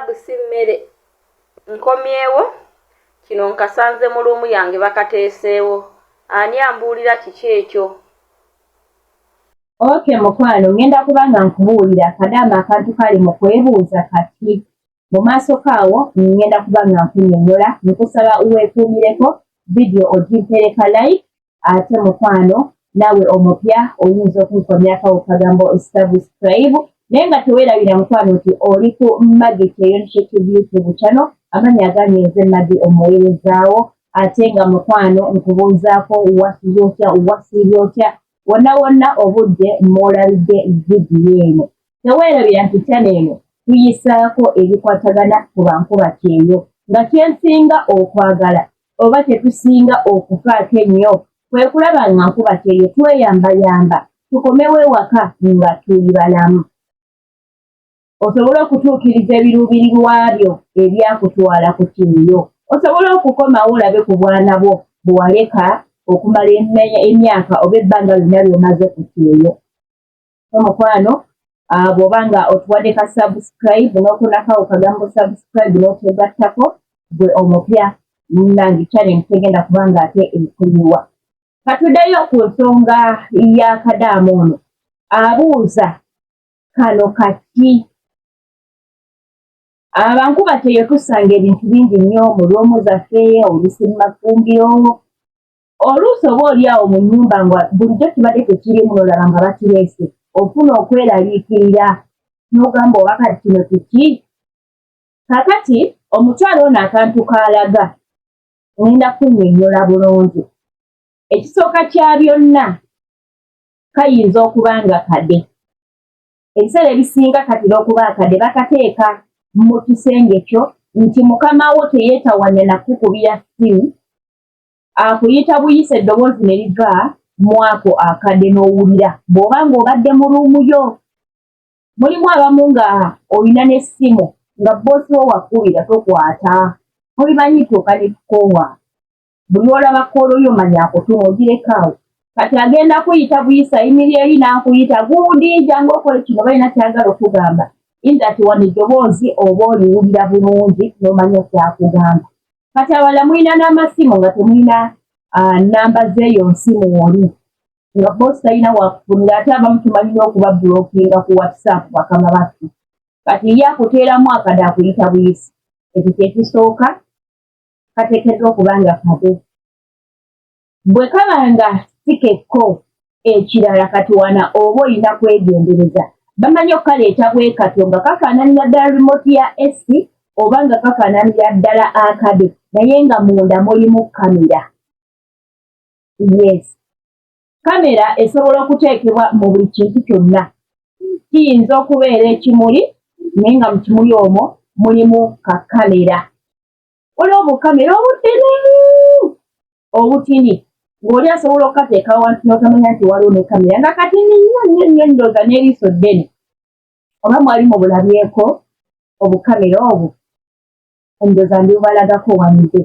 Abawarabu si mmere. Nkomyewo, kino nkasanze mu luumu yange bakateeseewo. Ani ambuulira kiki ekyo? Okay mukwano, ngenda kuba nga nkubuulira kadaama akantu kali mu kwebuuza kati. Mu maaso kaawo ngenda kuba nga nkunyonyola. Nkusaba weekuumireko vidiyo ogimpeereka like ate mukwano naawe omupya oyinza okunkomyako kagambo subscribe naye nga teweerabira mukwano nti oli ku Maggie Kyeyo Initiative YouTube channel. Amannya agange nze Maggie omuweerezaawo ate nga mukwano nkubuuzaako wasuze otya, wasiibye otya, wonna wonna obudde mw'olabidde vidiyo eno. Teweerabira nti channel eno tuyisaako ebikwatagana ku bankuba kyeyo nga kyensinga okwagala oba kye tusinga okufaako ennyo kwe kulaba nga nkuba kyeyo tweyambayamba tukomewo ewaka nga tuli balamu osobole okutuukiriza ebiruubirirwa byo ebyakutwala ku kyeyo, osobole okukomawo olabe ku bwana bwo bwe waleka okumala emyaka oba ebbanga lyonna ly'omaze ku kyeyo. So mukwano bw'oba nga otuwadde ka subscribe n'okunakawo kagambo subscribe n'otegattako gwe omupya munnange channel tegenda kuba nga ate ekuyiwa. Katuddeyo ku nsonga ya kadaama ono abuuza kano kaki. Abankuba kyeyo tusanga ebintu bingi nnyo mu lwomu zaffe, oluusi mu mafumbiro, oluusi oba oli awo mu nnyumba nga bulijjo kibadde tekiriimu n'olaba nga bakireese, ofuna okweraliikirira n'ogamba oba kati kino kiki. Kaakati omukyala ono akantu k'alaga ŋŋenda kunnyonnyola bulungi. Ekisooka kya byonna kayinza okuba nga kade. Ebiseera ebisinga katera okuba akade bakateeka mu kisenge kyo nti mukama wo teyeetawanya na kukukubira ssimu, akuyita buyisi eddoboozi ne liva mu ako akade n'owulira bw'oba ng'obadde mu ruumu yo. Mulimu abamu nga olina n'essimu nga bboosi wo wakubira tokwata, obimanyi tuuka ne tukoowa. Buli lw'olaba kkoolo yo manya akutuma ogireka awo. Kati agenda kuyita buyisi ayimirira eri n'akuyita gundi jangu okole kino oba alina ky'ayagala okukugamba. In that wano eddoboozi oba oliwulira bulungi n'omanya ky'akugamba. Kati abalala mulina n'amasimu nga temulina nnamba z'eyo nsimu woli nga boss talina wakufunira ate abamu tumanyi n'okuba blockinga ku WhatsApp bakama baffe. Kati ye akuteeramu akade akuyita buyisi. Ekyo kye kisooka kateekeddwa okuba nga kade. Bwe kaba nga si kekko ekirala kati wana oba olina kwegendereza. Bamanyi okukaleeta bwe katyo nga kafaananira ddala remote ya AC oba nga kafaananira ddala akade naye nga munda mulimu kkamera. Yes. Kkamera esobola okuteekebwa mu buli kintu kyonna. Kiyinza okubeera ekimuli naye nga mu kimuli omwo mulimu ka kkamera. Waliwo obukamera obutini obutini ng'oli asobola okukateeka awantu n'otamanya nti waliwo ne kamera nga katini nnyo nnyo nnyo ndowooza n'eriiso ddene. Oba mwali mubulabyeko obukamera obwo? Ndowooza ndibubalagako wanide.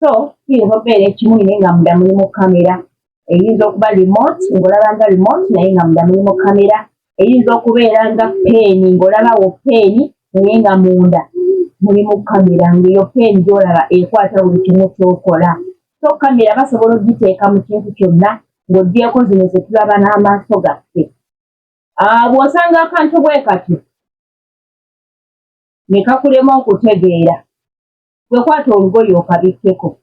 So kiyinza okubeera ekimuli naye nga munda mulimu kamera. Eyinza okuba remote ng'olaba nga remote naye nga munda mulimu kamera. Eyinza okubeera nga peeni ng'olaba wo peeni naye nga munda mulimu kamera ng'eyo peeni gy'olaba ekwata buli kimu ky'okola. So kamera basobola okugiteeka mu kintu kyonna ng'oggyeeko zino ze tulaba n'amaaso gaffe. Bw'osanga akantu bwe katyo ne kakulema okutegeera, gwe kwata olugoye okabikkeko.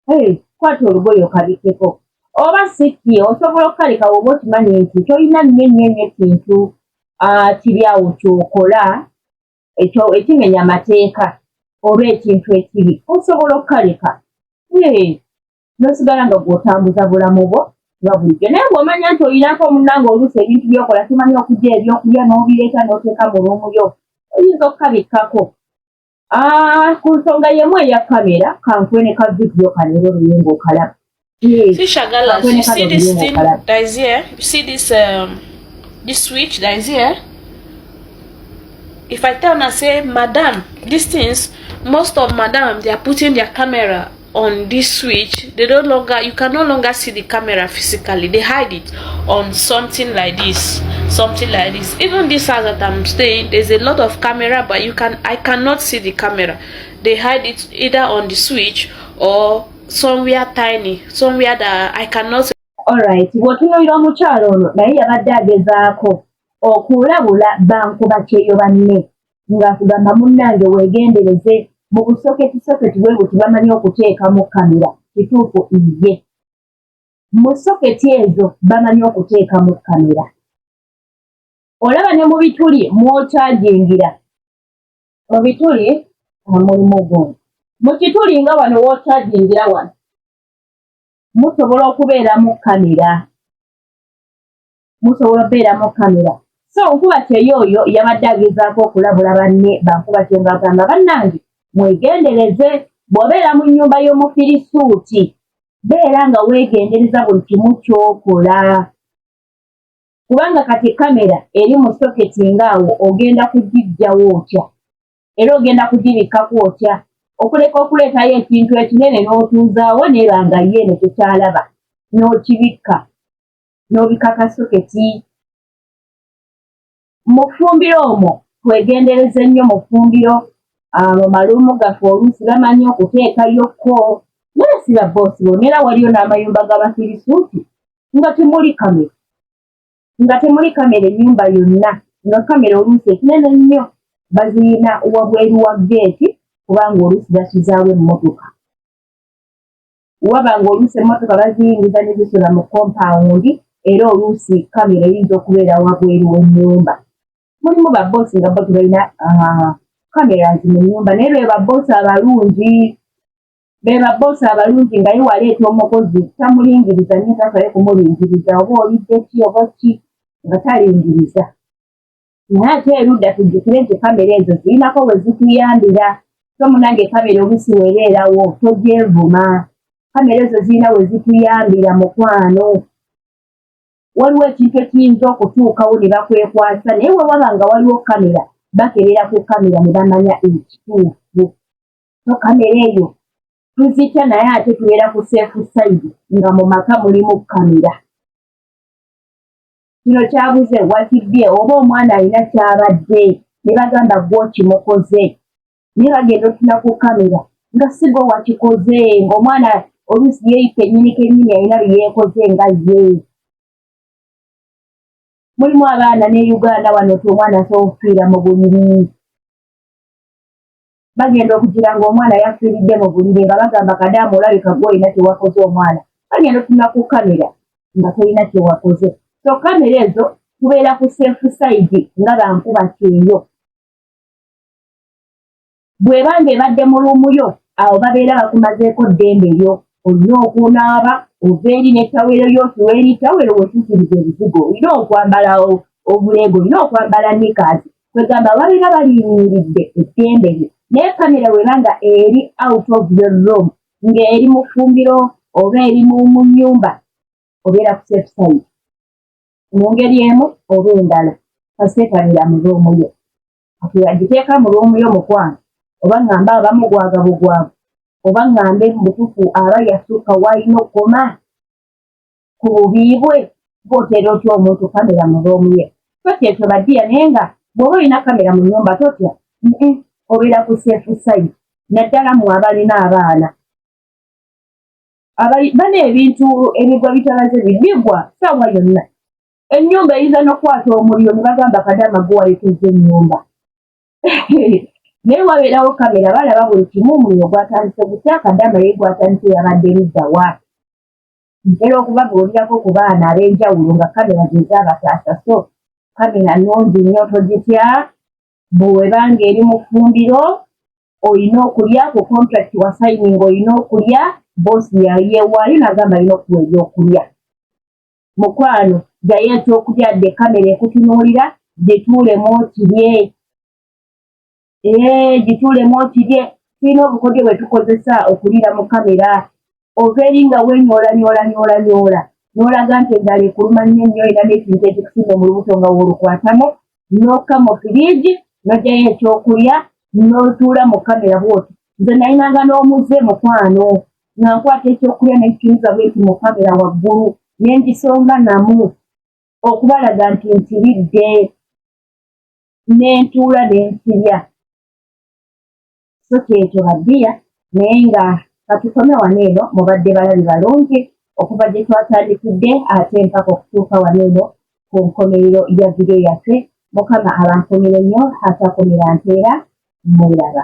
Hey, kwata olugoye okabikkeko. Oba si ki osobola okukaleka woba okimanyi nti tolina nnyo nnyo nnyo kintu kiri awo ky'okola ekyo ekimenya amateeka oba ekintu ekibi osobola okukaleka. Hey, n'osigala nga gw'otambuza bulamu bwo nga bulijjo naye bw'omanya nti olinako munnange oluusi ebintu by'okola simanyi okugya ebyokulya n'obireeta n'oteeka mu ruumu yo oyinza okukabikkako. Ku nsonga y'emu eya kamera kankuwe ne ka vidiyo kano era oleye ng'okalaba. See Shagala, you see this thing that is here? You see this switch that is here? If I tell and say, "Madam, these things," most of madam, they are putting their camera on this switch. They no longer, you can no longer see the camera physically. They hide it on something like this, something like this. Even this house that I'm staying, there's a lot of camera, but I cannot see the camera. They hide it either on the switch or somewhere tiny, somewhere that I cannot. Alright, bw'otunuulira omukyalo ono, naye yabadde agezaako okulabula bankuba kyeyo banne, ng'akugamba, "Munnange, weegendereze mu busoketi soketi bwe buti, bamanyi okuteekamu kamera." Kituufu, iye, mu soketi ezo bamanyi okuteekamu kamera. Olaba ne mu bituli mw'okyajingira, mu bituli mulimu gundi, mu kituli nga wano w'okyajingira wano musobola okubeeramu kamera, musobola okubeeramu kamera. So nkuba kyeyo oyo yabadde agezaako okulabula banne bankuba kyeyo, ng'agamba, "Bannange, mwegendereze. Bw'obeera mu nnyumba y'omufirisuuti, beera nga weegendereza buli kimu ky'okola, kubanga kati kamera eri mu soketi ng'awo, ogenda kugiggyawo otya era ogenda kugibikkako otya, okuleka okuleetayo ekintu ekinene n'otuuzaawo neeba nga ye eno tekyalaba, n'okibikka n'obikaka soketi." Mu ffumbiro omwo twegendereze nnyo. Mu ffumbiro, mu maluumu gaffe, oluusi bamanyi okuteekayokko, naye si babboosi bonna. Era waliyo n'amayumba g'abafirisuuti nga temuli kamera, nga temuli kamera ennyumba yonna, nga kamera oluusi ekinene nnyo baziyina wabweru wa geeti, kubanga oluusi basuzaawo emmotoka. Waba nga oluusi emmotoka baziyingiza ne zisula mu compound, era oluusi kamera eyinza okubeera wabweru w'ennyumba. Mulimu babboosi nga bo tebalina cameras mu nnyumba, naye be babboosi abalungi, be babboosi abalungi nga ye waleeta omukozi tamulingiriza nnyo, tafayo kumulingiriza oba olidde ki oba ki, nga talingiriza. Naye ate erudda tujjukire nti kamera ezo zirinako we zituyambira. So munange, kamera oluusi webeerawo togyevuma. Kamera ezo zirina we zituyambira, mukwano. Waliwo ekintu ekiyinza okutuukawo ne bakwekwasa, naye we waba nga waliwo kamera, bakebera ku kamera ne bamanya ekituufu. So kamera eyo tuzitya, naye ate tubeera ku safe side nga mu maka mulimu kamera. Kino kyabuze, wakibbye, oba omwana alina kyabadde, ne bagamba gwe okimukoze, naye bagenda otuna ku kamera nga si gwe wakikoze, ng'omwana oluusi ye kennyini kennyini alina bye yeekoze nga ye. Mulimu abaana ne Uganda wano ti omwana asobola okufiira mu buliri, bagenda okugira ng'omwana yafiiridde mu buliri, nga bagamba, "Kadaamu, olabika gwe olina kyewakoze omwana." Bagenda otuna ku kamera nga tolina kyewakoze. So kamera ezo tubeera ku safe side nga bankuba kyeyo. Bw'ebanga ebadde mu room yo, awo babeera bakumazeeko ddembe lyo. Olina okunaaba, ova eri n'ettawero yo, otuwa eri tawero wetuukiriza ebizigo, olina okwambala obuleego, olina okwambala knickers. Kwegamba babeera balinyiridde eddembe lyo. Naye kamera bw'eba eri out of your room, ng'eri mu ffumbiro oba eri mu nnyumba, obeera ku safe side mu ngeri emu oba endala, kasita etabeera mu room yo. Kati agiteeka mu room yo, mukwano, oba ŋŋambe abamugwaga bugwaga, oba ŋŋambe mubutuufu aba yasukka w'alina okukoma ku bubi bwe. Bw'oteera otya omuntu kamera mu room ye? Totya ekyo, badiya. Naye nga bw'oba olina kamera mu nnyumba totya, obeera ku safe side, naddala mmwe abalina abaana. Bana ebintu ebigwa bitalaze bigwa ssaawa yonna. Ennyumba eyinza n'okukwata omuliro ne bagamba, "Kadama, gwe wayokeza ennyumba." Naye wabeerawo kamera, balaba buli kimu, omuliro gwatandise gutya, kadama ye gwatandise yabadde ludda wa. Ntera okubabuulirako ku baana ab'enjawulo nga kamera ze zaabataasa. So kamera nnungi nnyo, togitya. Bw'ebanga eri mu ffumbiro, olina okulya ku contract wa signing, olina okulya, boosi yeewaayo n'agamba alina okuwa ebyokulya. Mukwano, jjayo ekyokulya, dde kamera ekutunuulira, gituulemu okirye, ee, gituulemu okirye. Tulina obukodyo bwe tukozesa okuliira mu kamera. Ova eri nga weenyoolanyoolanyoolanyoola, n'olaga nti enjala ekuluma nnyo nnyo, olina n'ekintu ekikusimba mu lubuto nga w'olukwatamu, n'okka mu firiigi, n'oggyayo ekyokulya, n'otuula mu kamera bw'oti. Nze nalinanga n'omuze, mukwano. Nga nkwata ekyokulya nekitunuza bwenti mu kamera waggulu nengisonga namu okubalaga nti nkiridde, nentuula nenkirya. So kyekyo badiya, naye nga katukome wano eno. Mubadde balabi balungi okuva gye twatandikidde ate mpaka okutuuka wano eno ku nkomerero ya vidiyo yaffe. Mukama abankumire nnyo, atakumira nteera mweraba.